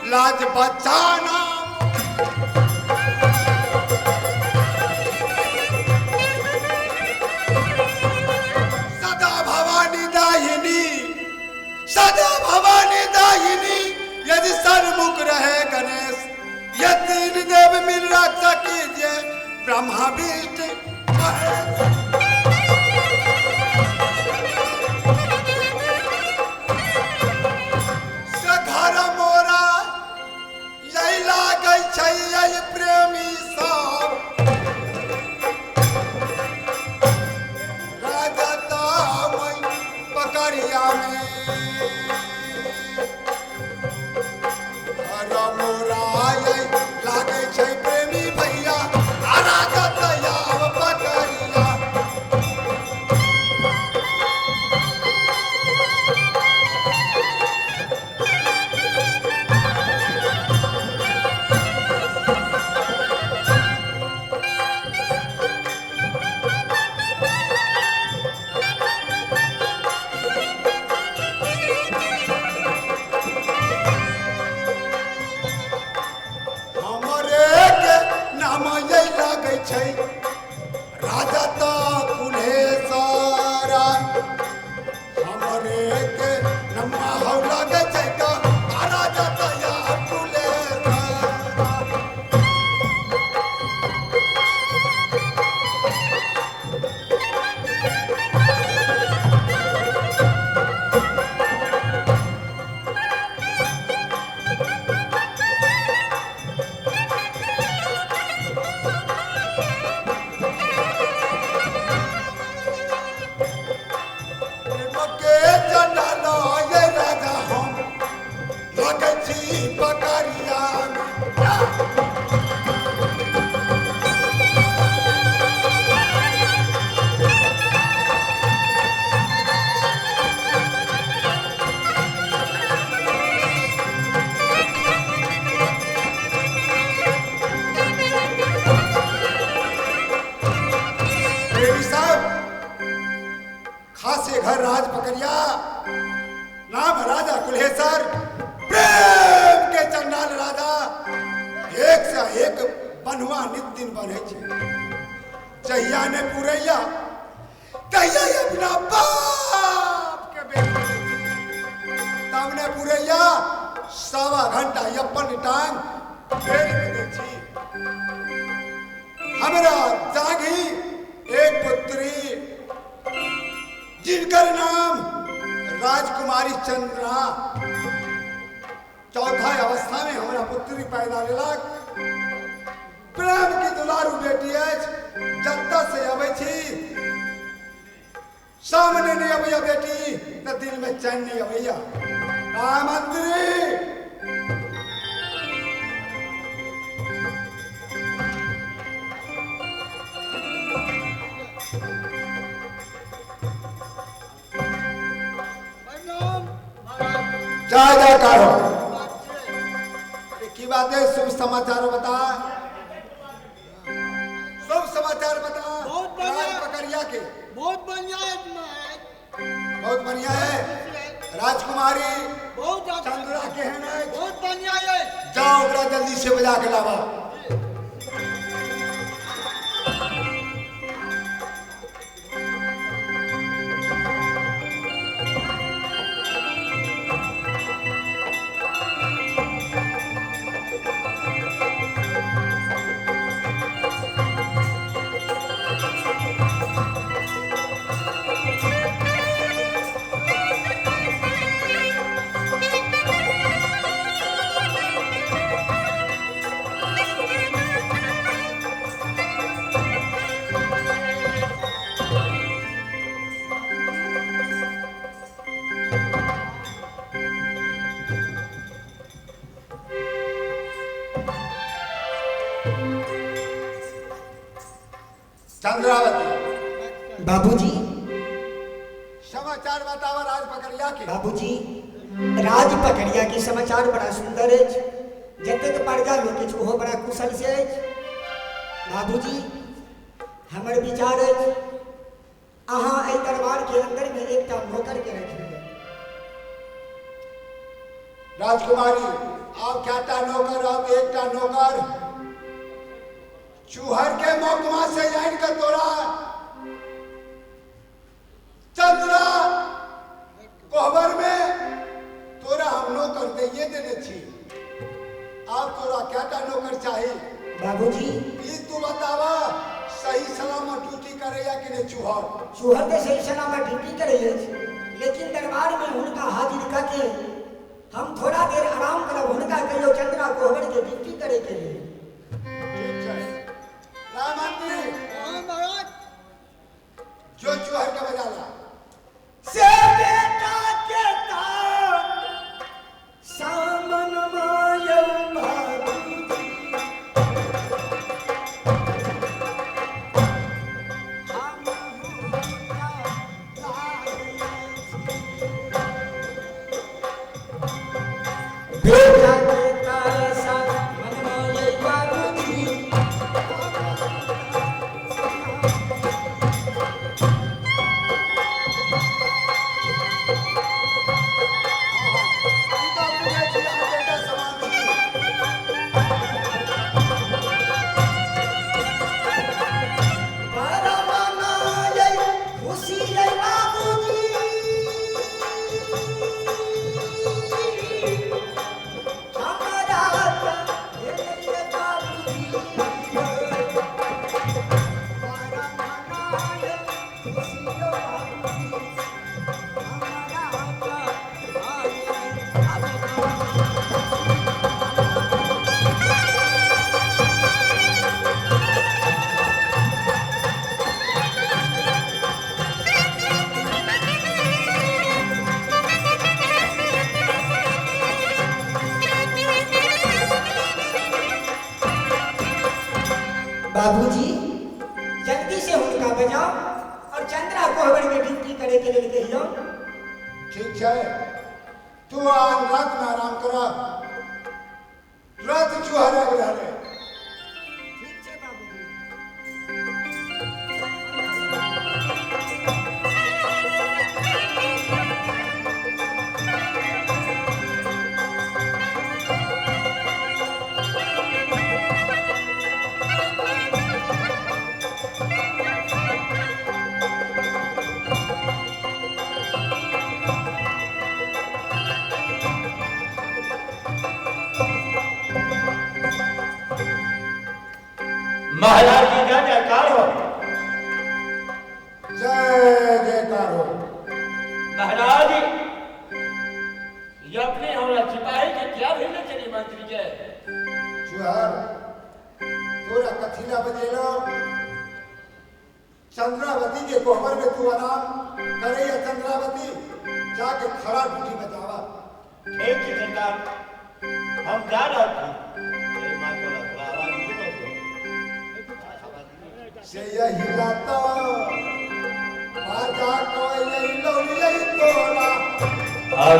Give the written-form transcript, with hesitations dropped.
लाज बचाना। सदा भवानी दाहिनी, सदा भवानी दाहिनी, यदि सन्मुख रहे गणेश, ये तीन देव मिल रक्षा कीजिए, ब्रह्मा विष्णु महेश। से घर मोरा यही लागै छै यही प्रेमी सब, राजा तामय पकड़िया में। घर मोरा यही लागै छै प्रेमी भैया, आ राजा तैयार पकड़िया। हमरे के नाम यही लागै छै राजा त कुल्हेश्वरा, हमरे के नाम हौ लागै छै त राजा तया कुल्हेश्वरा। प्रेम के चंडाल ये राजा हम लागै छी पकड़िया में। प्रेमी साहब, खासे घर राज पकड़िया, नाम राजा कुल्हेश्वर, प्रेम के चंडाल राजा, एक से एक बन्हुआ नित दिन बन्है छै। जहिया ने पुरैया तहिया ही अपना बाप के बेटी बनै छै। तब ने पुरैया 1.25 घंटा अपन टांग फेर में दै छी। हमरा जागी एक पुत्री जिनकर नाम राजकुमारी चंद्रा, चौथा अवस्था में हमरा पुत्री पैदा लेलक। प्रेम की दुलारू बेटी अछि, जतऽ से अबै छी सामने नहीं अबैया बेटी, तऽ दिल में चैन नहीं अबैया। आ मंत्री, प्रणाम महाराज। जय जयकार हो। बात छै। अरे की बात है, शुभ समाचार बता, शुभ समाचार बता। बहुत बढ़िया। राज पकड़िया के बहुत बढ़िया है महाराज। बहुत बढ़िया है। राजकुमारी बहुत अच्छा। चंद्रा के है ना? बहुत बढ़िया है। जाओ ओकरा जल्दी से बजा के लावा। चंद्रावती। बाबूजी, समाचार बतावा राज पकड़िया के। बाबूजी, राज पकड़िया के समाचार बड़ा सुंदर अछि। जतेक प्रजा लोक अछि ओहो बड़ा कुशल से अछि। बाबूजी, हमर विचार अछि अहाँ एहि दरबार के अंदर में एकटा नौकर के रखिए। राजकुमारी आब कएटा नौकर रहत? एकटा नौकर चूहर के महकमा से आनि के तोरा चंद्रा कोहबर में तोरा हम नौकर दैये देने छी। आब तोरा कएटा नौकर चाही? बाबूजी ई तू बतावा, सही सलामत ड्यूटी करैया कि नहीं चूहर? चूहर तऽ सही सलामत ड्यूटी करै अछि, लेकिन दरबार में हुनका हाजिर करके हम थोड़ा देर आराम करब। हुनका कहियो चंद्रा कोहबर के ड्यूटी करे के लिए। ठीक छै राममंत्री। हाँ महाराज। जो चूहर के बजाला से बेटा के तार सामन मायौ बाबूजी, हम हुनका लागल छी। बेटा के तार सामन मायौ बाबूजी, ई तऽ बुझै छी अहाँ बेटा समान छी। बड़ा मनायै खुशी यै बाबूजी, हमरा तऽ भेलै बाबूजी। बड़ा मनायै खुशी यै बाबूजी, हमरा तऽ भेलै बाबूजी। बाबूजी जल्दी से हुनका बजाओ और चंद्रा कोहबर में ड्यूटी करे के लिए कहियो। ठीक छै, तू आज रात में आराम कर, तुरंत चूहर आबि रहलै। ठीक छै बाबूजी। महाराज की जय जयकार हो। जय जयकार हो। महाराज ये अपने हमरा सिपाही के क्या भेजने चली मंत्री के? चूहर तोरा कथिला बजेलो? चंद्रावती के कोहबर में तू आराम करे या चंद्रावती जाके खड़ा ड्यूटी बजावा। ठीक है सरकार, हम जा रहे थे। ए मां थोड़ा थोड़ा आवाज नहीं बजो। से यही लाता बाजा को यही लो यही तोरा। और